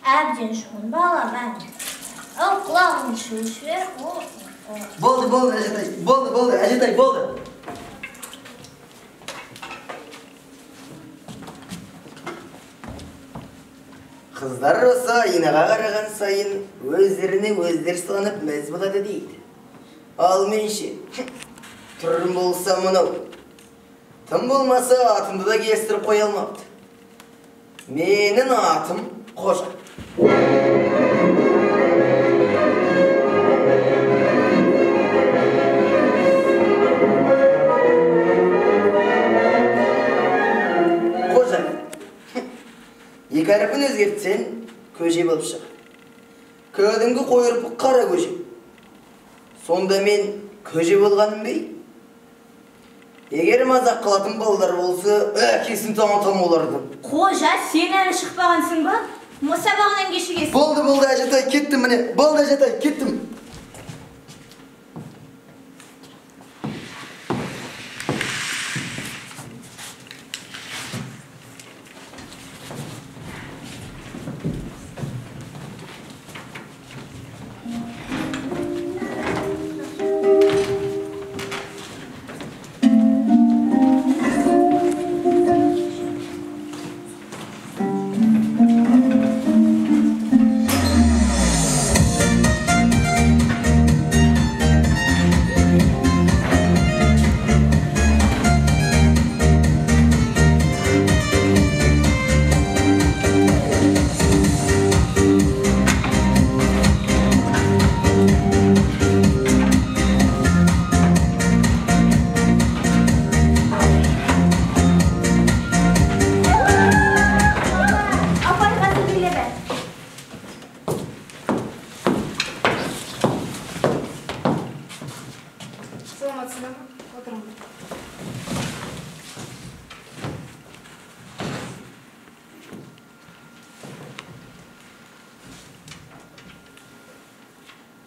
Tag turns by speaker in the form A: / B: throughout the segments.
A: Әбден шоғын балам, әбден. Ал құлағын шуып жібер.
B: Болды, болды, әжетай. Болды, болды, әжетай, болды. Қыздар осы айнаға қараған сайын өздеріне өздері сұланып мәз болады дейді. Ал мен ше, түрім болса мынау. Тым болмаса атымды да келістіріп қоя алмапты. Менің атым Қожа. Қожа. Екі әрпін өзгертсең, көже болып шығады. Кәдімгі қойырпық қара көже. Сонда мен көже болғаным бе? Егер мазақ қылатын балалар болса, әкесін танытам оларды.
A: Қожа, сен әлі шықпағансың ба? Сабағынан кешігесің.
B: Болды, болды, әжетай, кеттім міне. Болды, әжетай, кеттім.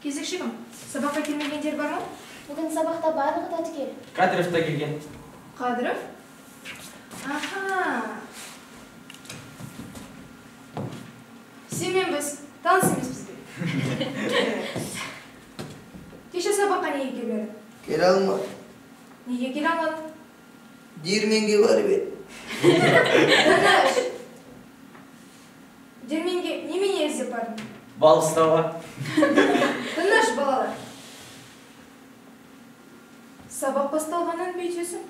C: Кезекші кім? Сабаққа келмегендер бар ма?
D: Бүгін сабақта барлығы да түгел.
E: Қадыров та келген.
C: Қадыров? Аха. Сен мен біз таныс емеспіз бе? Кеше сабаққа неге келмедің?
B: Келе алмадым.
C: Неге келе алмадың?
B: Диірменге барып едім.
C: Тыныш. Диірменге немене іздеп бардың?
E: Балық ұстауға.
C: Тыныш, балалар. Сабақ басталғаннан бүйтесің.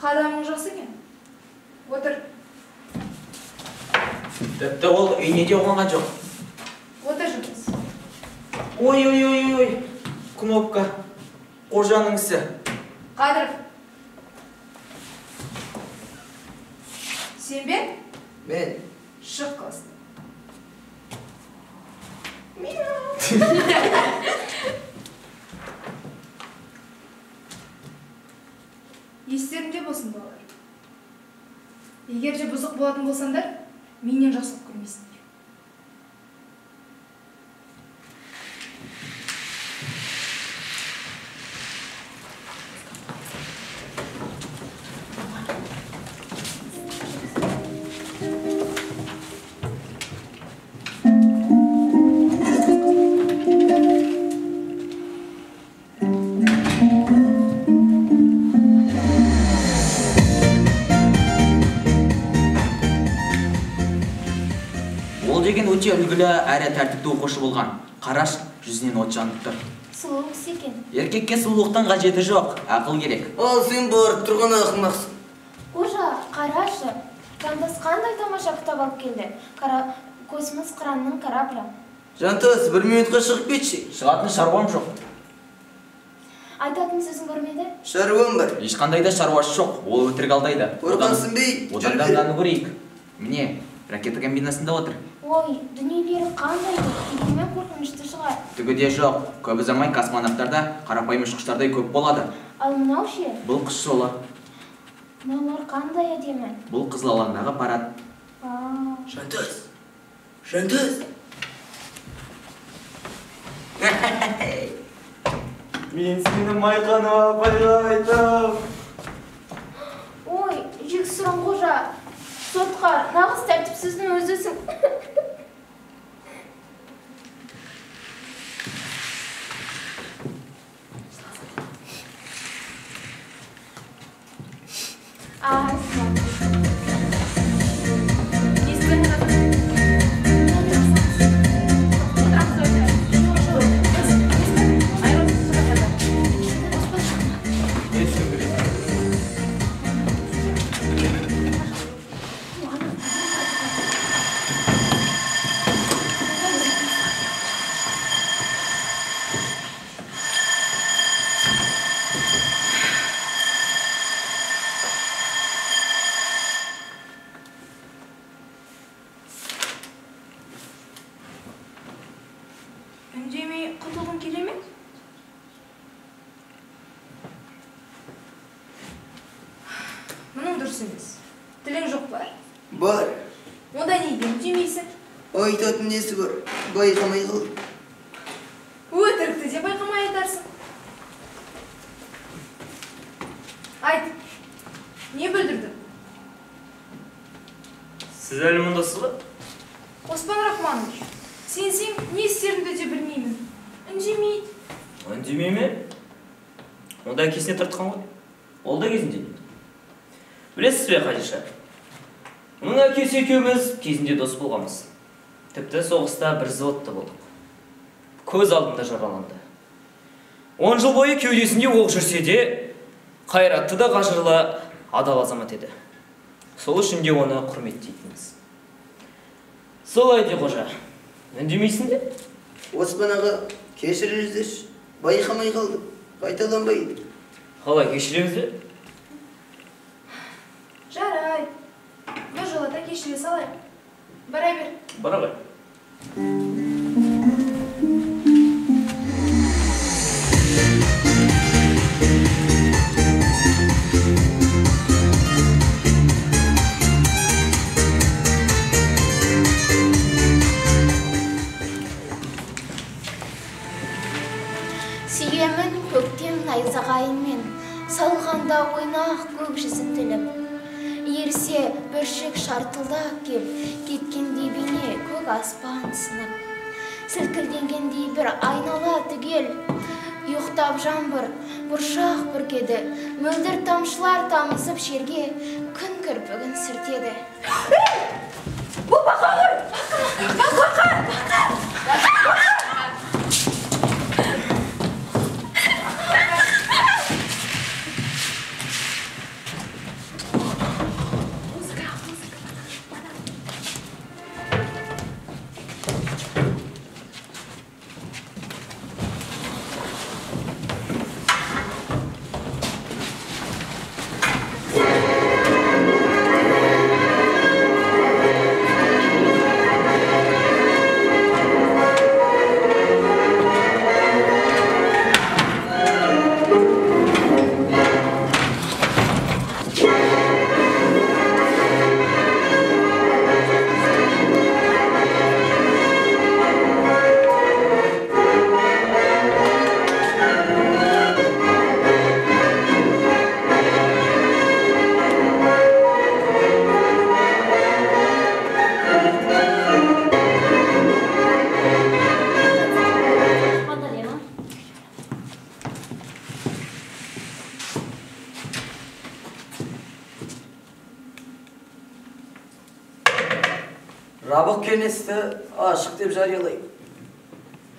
C: Қадамың жақсы екен. Отыр.
E: Тіпті ол үйіне де қонған жоқ.
C: Отыр, Жантас.
E: Ой, ой, ой, ой. Кнопка. Қожаның ісі.
C: Қадыров. Сен бе?
B: Мен.
C: Шық класстан. Естеріңде болсын, балалар. Егер де бұзық болатын болсаңдар, менен жақсылық көрмейсіңдер.
E: Өте үлгілі әрі тәртіпті оқушы болған. Қараш, жүзінен от жанып тұр.
D: Сұлу кісі екен.
E: Еркекке сұлулықтың қажеті жоқ, ақыл керек.
B: Ал сен барып тұрған ақымақсың.
D: Қожа, қарашы, Жантас қандай тамаша кітап алып келді. Космос қыранның кораблі.
B: Жантас, бір минутқа шығып кетші.
E: Шығатын шаруам жоқ.
D: Айтатын сөзін көрмеді?
B: Шаруам бар.
E: Ешқандай да шаруасы жоқ, ол өтірік алдайды.
B: Қорқансың бей,
E: одан да мынаны көрейік. Міне, ракета комбинасында отыр.
D: Ой, дүниелері қандай көп, дегенмен қорқынышты шығар.
E: Түгі де жоқ, көп ұзамай космонавтарда қарапайым ұшқыштардай көп болады.
D: Ал мынау ше?
E: Бұл қыс жолы.
D: Мыналар қандай әдемі.
E: Бұл қызыл алаңдағы парад.
B: Жантас! Жантас!
E: Мен сені Майқанова апайға айтам.
D: Ой, жексұрын Қожа. Сотқар, нағыз тәртіпсіздің өзісің.
C: Үндемей құтылғың келе ме? Мұның дұрыс емес. Тілің жоқ па?
B: Бар.
C: Онда неге үндемейсің?
B: Айтатын несі бар? Байқамай қалдым.
C: Өтірікті де байқамай айтарсың. Айт, не бүлдірдің?
F: Сіз әлі мұндасыз ба?
C: Оспан Рахманович, сенсең не істерімді де білмеймін. Үндемейді.
F: Үндемей ме? Онда әкесіне тартқан ғой. Ол да кезінде. Білесіз бе, Хадиша? Оның әкесі екеуміз кезінде дос болғанбыз. Тіпті соғыста бір взводта болдық. Көз алдында жараланды. 10 жыл бойы кеудесінде оқ жүрсе де, қайратты да қажырлы адал азамат еді. Сол үшін де оны құрметтейтінбіз. Солай де, қожа. Үндемейсің де?
B: Оспан аға, кешіріңіздерші, байқамай қалдым, қайталанбайды.
F: Қалай кешіреміз бе?
C: Жарайды, бір жолата кешіре салайық. Бара бер.
F: Бара бер.
D: Сүйемін көктем найзағаймен, салғанда ойнақ көк жүзін тіліп. Ерсе бүршік шартылдап кеп, кеткендей бейне көк аспан сынып. Сілкілденгендей бір айнала түгел, ұйықтап жаңбыр, бұршақ бүркеді, мөлдір тамшылар тамызып жерге, күн кірпігін сүртеді.
C: Бұл бақа ғой! Бақа! Бақа!
B: Жабық кеңесті ашық деп жариялаймын.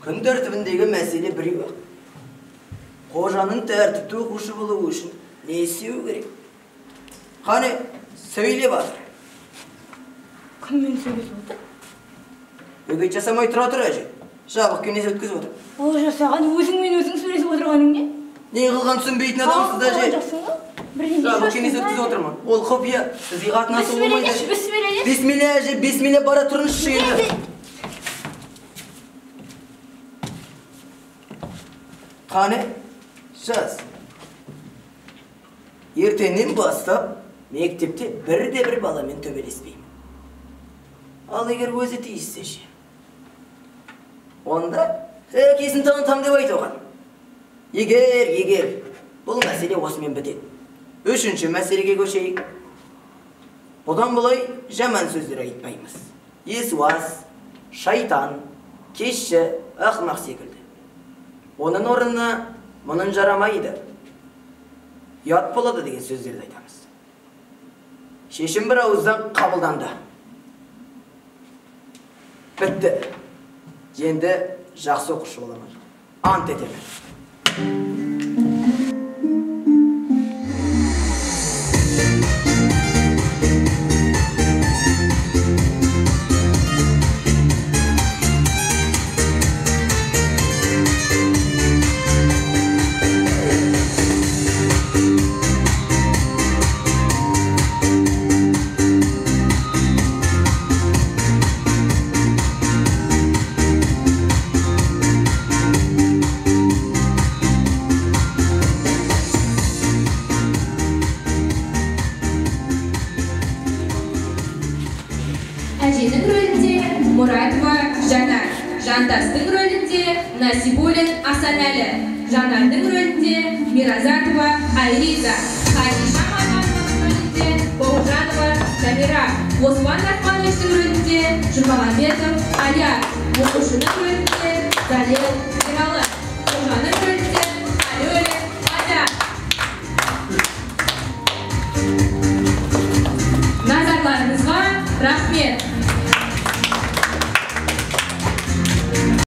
B: Күн тәртібіндегі мәселе біреу-ақ. Қожаның тәртіпті оқушы болуы үшін не істеу керек? Қане, сөйле батыр.
A: Кіммен сөйлесіп отыр?
B: Бөгет жасамай тұра тұр, әже. Жабық кеңес өткізіп отыр.
A: Ол жасаған өзіңмен өзің сөйлесіп отырғаның не?
B: Не қылған түсінбейтін адамсыз, әже. Жабық кеңес өткізіп отырмын. Ол құпия, сізге қатынасы болмайды.
A: Бісміллә,
B: бісміллә, әже, бісміллә, бара тұрыңызшы енді. Қане, жаз. Ертеңнен бастап мектепте бірде-бір баламен төбелеспеймін. Ал егер өзі тиіссе ше? Онда әкесін танытам деп айт оған. Егер, бұл мәселе осымен бітеді. Үшінші мәселеге көшейік. Бұдан бұлай жаман сөздер айтпаймыз. Есуас, шайтан, кешші, ақымақ секілді. Оның орнына мұның жарамайды, ұят болады деген сөздерді айтамыз. Шешім бір ауыздан қабылданды. Бітті. Енді жақсы оқушы боламын. Ант етемін.
G: Әженің рөлінде Мұратова Жанар, Жантастың рөлінде Насибуллин Асанәлі, Жанардың рөлінде Миразатова Айриза, Хадиша Маманованың рөлінде Бауыржанова Замира, Оспан Рахмановичтің рөлінде Жұмағанбетов Алия, оқушының рөлінде Залел.